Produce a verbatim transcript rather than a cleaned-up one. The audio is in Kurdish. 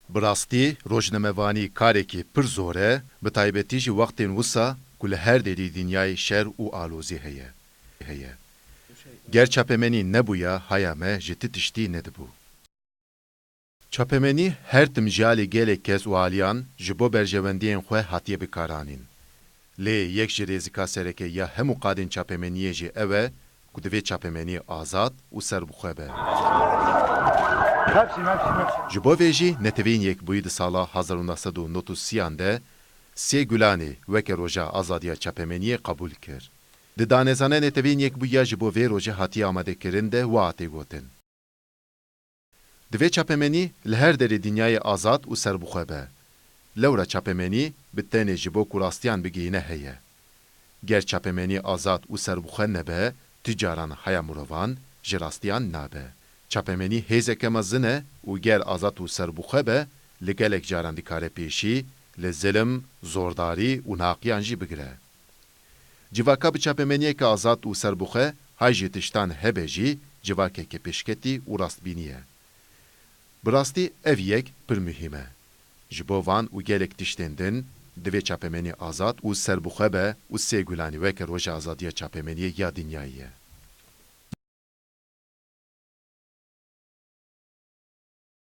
Bi rastî rojnamevanî karekî pir zor e, bi taybetî jî wextên wisa ku li her derî dinyayê şer û alozî heye. heye. Ger çapemenî nebûya, haya me ji ti tiştî nedibû. Çapemenî her tim ji alî gelek kes û aliyan ji bo berjewendiyên xwe hatiye bikaranîn. Lê yek ji rêzika sereke ya hemû qadên çapemeniyê jî ew e ku divê çapemenî azad û serbixwe be. Ji bo vê jî Neteweyên Yekbûyî di sala hezar û neh sed û nod û sî an de sê Gulanê weke Roja Azadiya Çapemeniyê qebûl kir. Di danezana Neteweyên Yekbûyî ya ji bo vê rojê hatiye amadekirin de wiha tê gotin: Divê çapemenî li her derê dinyayê azad û serbixwe be. Lewra çapemenî bi tenê ji bo ku rastiyan bigihîne heye. Ger çapemenî azad û serbixwe nebe, tu caran haya mirovan ji rastiyan nabe. Çapemenî hêzeke mezin e û ger azad û serbixwe be, li gelek caran dikare pêşî li zilim, zordarî û naqiyan jî bigire. Civaka bi çapemeniyeke azad û serbixwe, hay ji tiştan hebe jî, civakeke pêşketî û rastbînî ye. Bi rastî ev yek pir muhîm e. Ji bo van û gelek tiştên din, divê çapemenî azad û serbixwe be û sê Gulanî weke Roja Azadiya Çapemeniyê ya dinyayê ye.